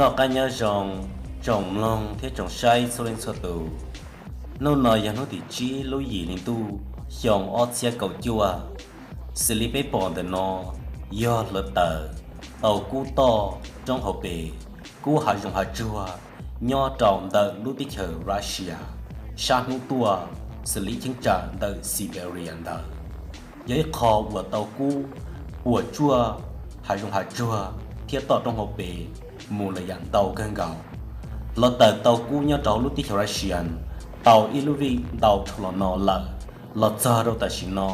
Noj qab nyob zoo tsoom mloog thiab tsoom saib txhua leej txhua tus. Hnub no yog hnub tim tsib lub yim hli ntuj xyoo ob txhiab kaum cuaj. Xws li peb pom ntawm no yog hluav taws tau kub toj roob hauv pes, kub hav zoov hav tsuag nyob rau ntawm lub teb chaws Russia sab hnub tuaj, xws li cheeb tsam ntawm Siberia ntawd. Yog ib qho uas tau kub puas tsuaj hav zoov hav tsuag thiab toj roob hauv pes mus lawm yam ntau kawg nkaus. Hluav taws tau kub nyob rau lub teb chaws Russia tau ib lub vij ntau dhau los no lawm, los txog rau tam sim no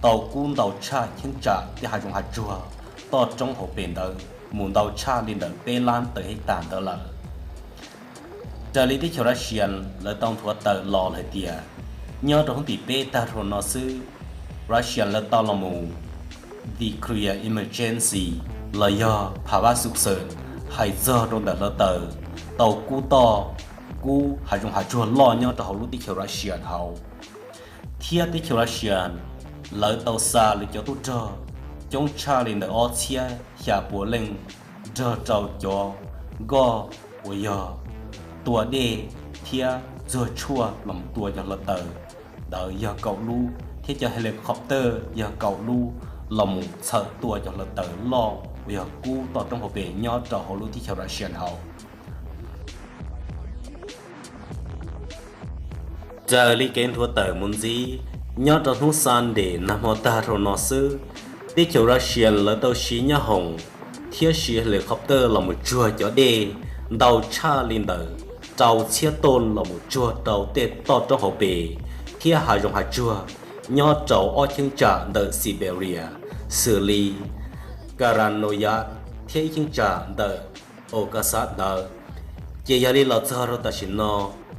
tau kub ntau tshaj cheeb tsam thiab hav zoov hav tsuag toj roob hauv pes ntawd mus ntau tshaj li ntawm peb lab tawm hej tas ntawd lawm. Raws li teb chaws Russia lawv tau nthuav tawm los hais tias nyob rau hnub tim peb tag dhau no xwb, Russia lawv tau los mus declare emergency los yog phav vaj xuv xeem hais txog rau ntawm hluav taws tau kub toj, kub hav zoov hav tsuag loj nyob rau hauv lub teb chaws Russia hauv. Thiab teb chaws Russia lawv tau xa lawv cov tub rog coob tshaj li ntawm ob txhiab xya puas leej nrog rau cov nkoj uas yog tua dej thiab txuag tshuaj los mus tua cov hluav taws ntawd yog kaum lub thiab cov helicopter yog kaum lub los mus txhawm tua cov hluav taws loj uas yog kub toj roob hauv pes nyob rau hauv lub teb chaws Russia hauv. Raws li kev nthuav tawm mus ntxiv, nyob rau hnub Sunday nag hmo tag dhau no xwb, teb chaws Russia lawv tau siv nyab hoom thiab siv helicopter los mus tsuag cov dej ntau tshaj li ntawm rau txhiab toj los mus tsuag rau tej toj roob hauv pes thiab hav zoov hav tsuag nyob rau ob cheeb tsam ntawm Siberia, xws li Krasnoyarsk thiab ib cheeb tsam ntawm Okhotsk ntawd. Ces yog li los txog rau tam sim no,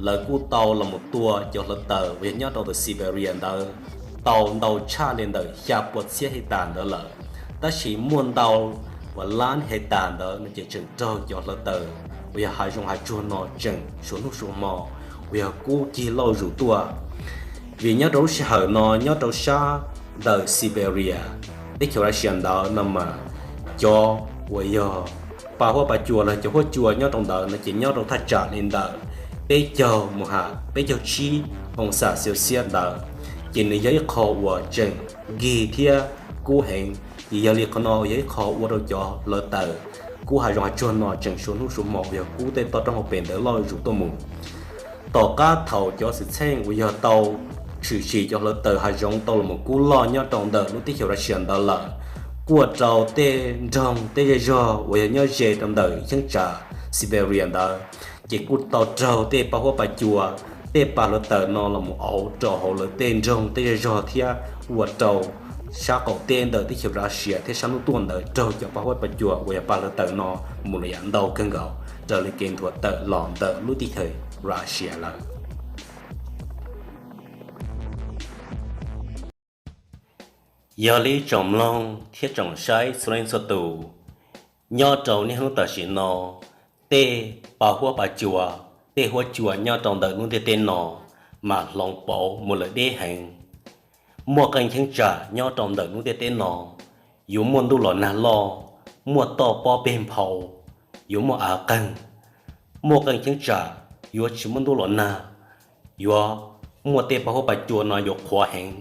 lawv kuj tau los mus tua cov hluav taws uas yog nyob rau ntawm Siberia ntawd tau ntau tshaj li ntawm xya puas txhiab hej tas ntawd lawm. Tab sis muaj ntau uas lab hej tas ntawd no ces tseem raug cov hluav taws uas yog hav zoov hav tsuag no tseem suav hnub suav hmo uas yog kub cig lauj zus tuaj. Vim nyob rau lub sij hawm no nyob rau sab ntawm Siberia, teb chaws Russia ntawd no mas cov uas yog pa huab pa cua los cov huab cua nyob rau ntawd no ces nyob rau thaj tsam li ntawm peb caug mus ham peb caug tsib oo xam Celsius ntawd, ces nws yog ib qho uas tseem nkig thiab kub heev. Ces yog li qhov no yog ib qho ua rau cov hluav taws kub hav zoov hav tsuag no tseem suav hnub suav hmo uas yog kub tej toj roob hauv pes ntawd lauj zus tuaj mus. Tom qab thaum cov xwm txheej uas yog tau tshwm sim cov hluav taws hav zoov tau los mus kub loj nyob rau ntawm lub teb chaws Russia ntawd lawm, kuj ua rau tej nroog tej zej zog uas yog nyob ze rau ntawm cheeb tsam Siberia ntawd, ces kuj tau raug tej pa huab pa cua, tej pa hluav taws no los mus auv rau hauv lawv tej nroog tej zej zog thiab ua rau sab qaum teb ntawm teb chaws Russia thiab sab hnub tuaj ntawd raug cov pa huab pa cua uas yog pa hluav taws no mus lawm yam ntau kawg nkaus raws li kev nthuav tawm los ntawm lub teb chaws Russia lawm. Yog li tsoom mloog thiab tsoom saib txhua leej txhua tus, nyob rau niaj hnub tam sim no, tej pa huab pa cua, tej huab cua nyob rau ntawm lub ntiaj teb no mas hloov pauv mus lawm deb heev. Muaj qee cheeb tsam nyob rau ntawm lub ntiaj teb no yuav muaj ntuj los nag loj, muaj toj pob peg nphau, yuav muaj av qeeg. Muaj qee cheeb tsam yuav tsis muaj ntuj los nag, yuav muaj tej pa huab pa cua no yuav qhuav heev,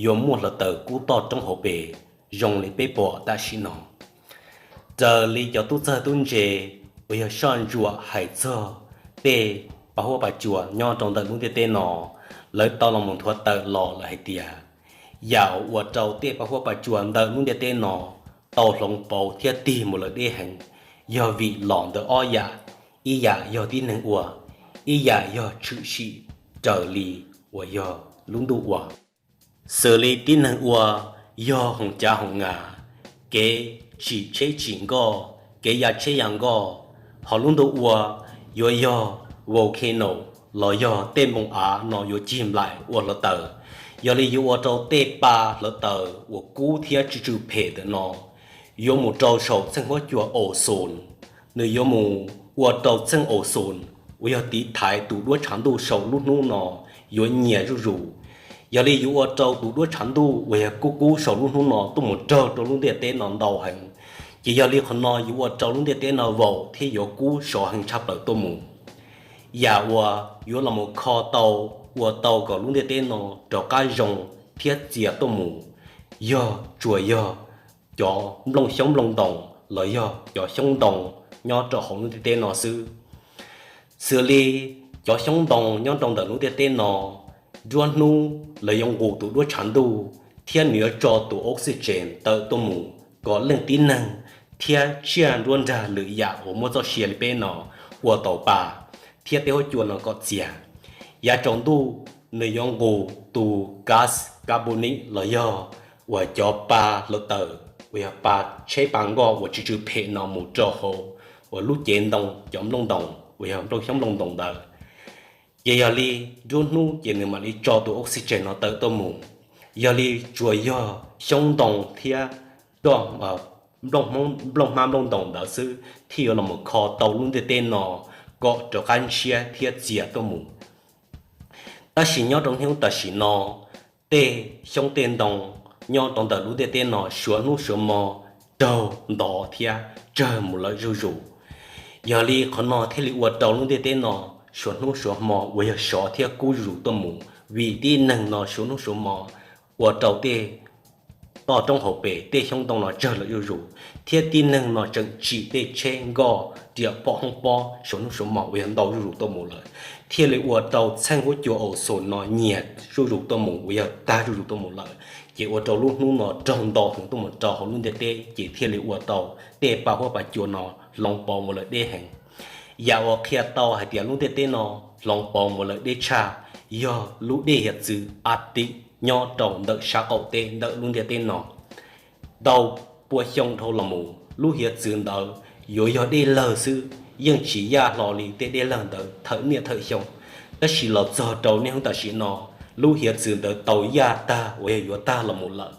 yuav muaj hluav taws kub toj roob hauv pes zoo li peb pom tam sim no. Raws li cov tub txawj tub ntse uas yog soj ntsuam hais txog tej pa huab pa cua nyob rau ntawm lub ntiaj teb no, lawv tau los mus nthuav tawm los lawm hais tias yam uas ua rau tej pa huab pa cua ntawm lub ntiaj teb no tau hloov pauv thiab tig mus lawm deb heev, yog vim los ntawm ob yam, ib yam yog tib neeg ua, ib yam yog tshwm sim raws li uas yog lub ntuj ua. Xws li tib neeg ua yog hoom cav hoom nas, kev tsim tsheb tsim nkoj, kev ya tsheb ya nkoj, ho lub ntuj ua yuav yog volcano los yog tej moo av no yuav cig nplaim ua hluav taws. Yog li yuav ua rau tej pa hluav taws uas kub thiab tsw tsw phem ntawm no yuav mus rau saum txheej huab cua ozone. Nws yuav mus ua rau txheej ozone uas yog tiv thaiv tus duab tshav ntuj saum lub hnub no yuav nyias zuj zus. Yog li yuav ua rau tus duab tshav ntuj uas yog kub kub saum lub hnub no tuaj mus raug rau lub ntiaj teb no ntau heev, Ces yog li qhov no yuav ua rau lub ntiaj teb no vaus thiab yuav kub sov heev tshaj plaws tuaj mus. Yam uas yuav los mus kho tau, ua tau kom lub ntiaj teb no rov qab zoo thiab txias tuaj mus, yog tsuas yog cov nplooj xyoob nplooj ntoos los yog cov xyoob ntoo nyob rau hauv lub ntiaj teb no xwb. Xws li cov xyoob ntoo nyob rau ntawm lub ntiaj teb no, nruab hnub lawv yuav nqus tus duab tshav ntuj thiab nws yuav tso tus oxygen tawm tuaj mus kom leej tib neeg thiab tsiaj nruab nrag lwm yam uas muaj txoj sia li peb no ua tau pa thiab tej huab cua no kom txias. Yav tsaus ntuj nws yuav nqus tus gas carbonic los yog uas cov pa hluav taws uas yog pa tsheb pa nkoj uas tsw tsw phem no mus rau hauv uas lub cev ntoo cov nplooj ntoos uas yog nplooj xyoob nplooj ntoos ntawd. Ces yog li nruab hnub ces nws mam li tso tus oxygen no tawm tuaj mus. Yog li tsuas yog xyoob ntoo thiab nplooj hmab nplooj ntoos ntawd xwb thiaj yuav los mus kho tau lub ntiaj teb no kom rov qab ntshiab thiab txias tuaj mus. Tab sis nyob rau niaj hnub tam sim no, tej xyoob tej ntoo nyob rau ntawm lub ntiaj teb no suav hnub suav hmo raug ntov thiab tsawg mus lawm zuj zus. Yog li qhov no thiaj li ua rau lub ntiaj teb no suav hnub suav hmo uas yog sov thiab kub zuj zus tuaj mus, vim tib neeg no suav hnub suav hmo ua rau tej toj roob hauv pes tej xyoob ntoo no tsawg lawm zuj zus, thiab tib neeg no tseem tsim tej tsheb nkoj riam pom hoob pob suav hnub suav hmo uas yog ntau zuj zus tuaj mus lawm, thiaj li ua rau txheej huab cua ozone no nyias zuj zus tuaj mus uas yog tag zuj zus tuaj mus lawm, ces ua rau lub hnub no raug ntau heev tuaj mus rau hauv lub ntiaj teb, ces thiaj li ua rau tej pa huab pa cua no hloov pauv mus lawm deb heev. Yam uas qhia tau hais tias lub ntiaj teb no hloov pauv mus lawm deb tshaj yog lub dej hiav txwv Arctic nyob rau ntawm sab qaum teb ntawm lub ntiaj teb no. Ntau pua xyoo dhau los mus lub hiav txwv ntawd yuav yog dej lawg xwb, yeej tsis yaj hlo li tej dej lawg ntawd thawm niaj thawm xyoo. Tab sis los txog rau niaj hnub tam sim no, lub hiav txwv ntawd tau yaj tag uas yog yuav tag los mus lawm.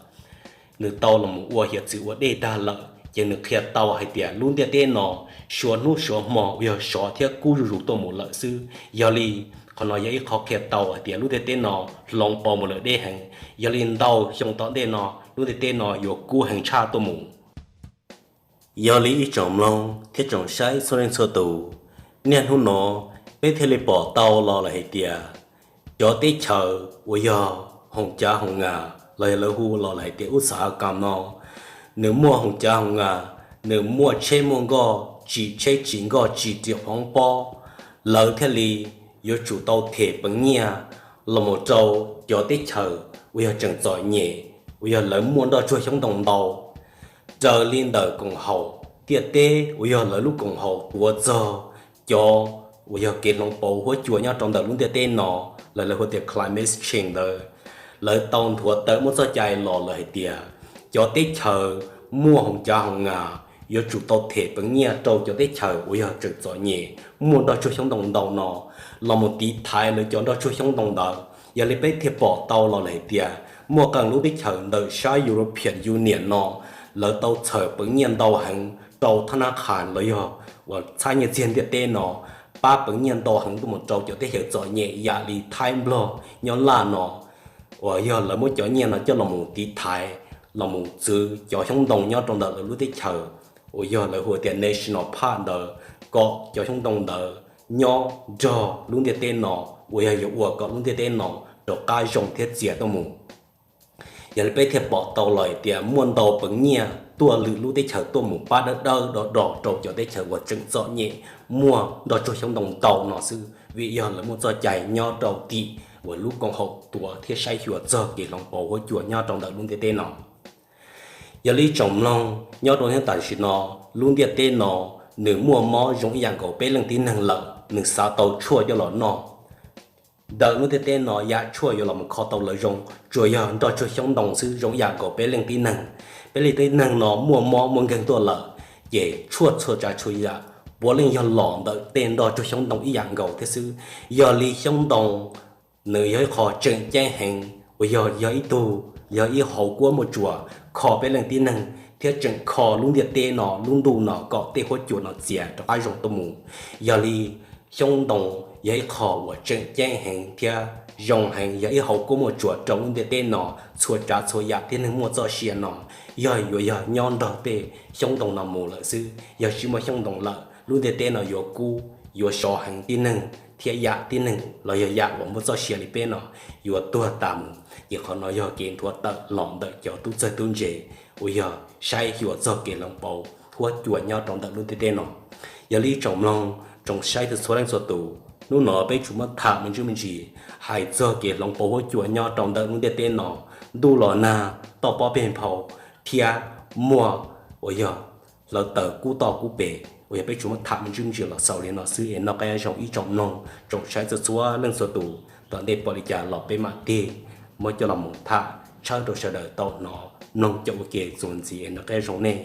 Nws tau los mus ua hiav txwv ua dej tag lawm, ces nws qhia tau hais tias lub ntiaj teb no suav hnub suav hmo uas yog sov thiab kub zuj zus tuaj mus lawm xwb. Yog li qhov no yog ib qho qhia tau hais tias lub ntiaj teb no hloov pauv mus lawm deb heev. Yog li ntau xyoo tom ntej no lub ntiaj teb no yuav kub heev tshaj tuaj mus. Yog li ib tsoom mloog thiab tsoom saib txhua leej txhua tus, niaj hnub no peb thiaj li pom tau los lawm hais tias cov teb chaws uas yog hoos cav hoos nas los yog lawv hu los lawm hais tias ub xav kam no, nws muaj hoos cav hoos nas, nws muaj tsheb muaj nkoj, tsim tsheb tsim nkoj tsim riam phov pob, lawv thiaj li yuav tsum tau them peev nyiaj los mus rau cov teb chaws uas yog tseem txom nyem, uas yog lawv muaj nroj tsuag xyoob ntoo ntau. Raws li ntawm koom haum ntiaj teb uas yog lawv lub koom haum tuav txog cov uas yog kev hloov pauv huab cua nyob rau ntawm lub ntiaj teb no, lawv lawv hu tias climate change ntawd, lawv tau nthuav tawm muaj txoj cai los lawm hais tias cov teb chaws muaj hoos cav hoos nas yuav tsum tau them peev nyiaj rau cov teb chaws uas yog tseem txom nyem muaj nroj tsuag xyoob ntoo ntau no los mus tiv thaiv lawv cov nroj tsuag xyoob ntoo ntawd. Yog li peb thiaj pom tau los lawm hais tias muaj qee lub teb chaws ntawm sab European Union no, lawv tau txhawm peev nyiaj ntau heev rau thab nab qhas los yog uas txhab nyiaj txiag ntiaj teb no, pab peev nyiaj ntau heev tuaj mus rau cov teb chaws txom nyem yam li Thaib, Nplog, Nyab Laj no, uas yog lawv muab cov nyiaj no coj los mus tiv thaiv los mus txwv cov xyoob ntoo nyob rau ntawm lawv lub teb chaws uas yog lawv hu tias national park ntawd, kom cov xyoob ntoo ntawd nyob nrog lub ntiaj teb no uas yog yuav ua kom lub ntiaj teb no rov qab zoo thiab txias tuaj mus. Yog li peb thiaj pom tau los hais tias muaj ntau peev nyiaj tuaj lwm lub teb chaws tuaj mus pab dawb dawb do do rau cov teb chaws uas tseem txom nyem muaj nroj tsuag xyoob ntoo ntau no xwb, vim yog lawv muaj txoj cai nyob rau tim uas lub koom haum tuav thiab saib xyuas txog kev hloov pauv huab cua nyob rau ntawm lub ntiaj teb no. Yog li ib tsoom mloog, nyob rau niaj tam sim no, lub ntiaj teb no nws muaj mob zoo ib yam nkaus peb leej tib neeg lawm, nws xav tau tshuaj coj los noj. Ntawm lub ntiaj teb no yam tshuaj yuav los mus kho tau lawv zoo tsuas yog nroj tsuag xyoob ntoo xwb, zoo ib yam nkaus peb leej tib neeg. Peb leej tib neeg no muaj mob muaj nkeeg tuaj lawm, ces tshuaj txhua tsav txhua yam puav leej yog los ntawm tej nroj tsuag xyoob ntoo ib yam nkaus thiab xwb. Yog li xyoob ntoo nws yog ib qho tseem ceeb heev uas yog, yog ib tug, yog ib hauv kuab muaj tsuas kho peb leej tib neeg thiab tseem kho lub ntiaj teb no lub ntuj no kom tej huab cua no txias rov qab zoo tuaj mus. Yog li xyoob ntoo yog ib qho uas tseem ceeb heev thiab zoo heev, yog ib hauv kuab muaj tsuas rau lub ntiaj teb no. Txhua tsav txhua yam tib neeg muaj txoj sia no yog yuav yog nyob ntog tej xyoob ntoo no mus lawm xwb. Yog tsis muaj xyoob ntoo lawm, lub ntiaj teb no yuav kub, yuav sov heev, tib neeg thiab yam tib neeg los yog yam uas muaj txoj sia li peb no yuav tuag tas mus. Ces qhov no yog kev nthuav tawm los ntawm cov tub txawg tub ntse uas yog saib xyuas txog kev hloov pauv huab cua nyob rau ntawm lub ntiaj teb no. Yog li ib tsoom mloog tsoom saib txhua leej txhua tus, hnub no peb tsuas muab tham me ntsis me ntsis hais txog kev hloov pauv huab cua nyob rau ntawm lub ntiaj teb no. Ntuj los nag, toj pob peg nphau, thiab muaj uas yog hlawv taws kub toj kub pes, uas yog peb tsuas muab tham me ntsis me ntsis los xaus li no xwb es noj qab nyob zoo ib tsoom mloog tsoom saib txhua txhua leej txhua tus. Tom ntej pom li cas los peb mam tig muab coj los mus tham tshawb rau sawv daws tau hnov mloog caum ua ke txuas ntxiv es noj qab nyob zoo nej.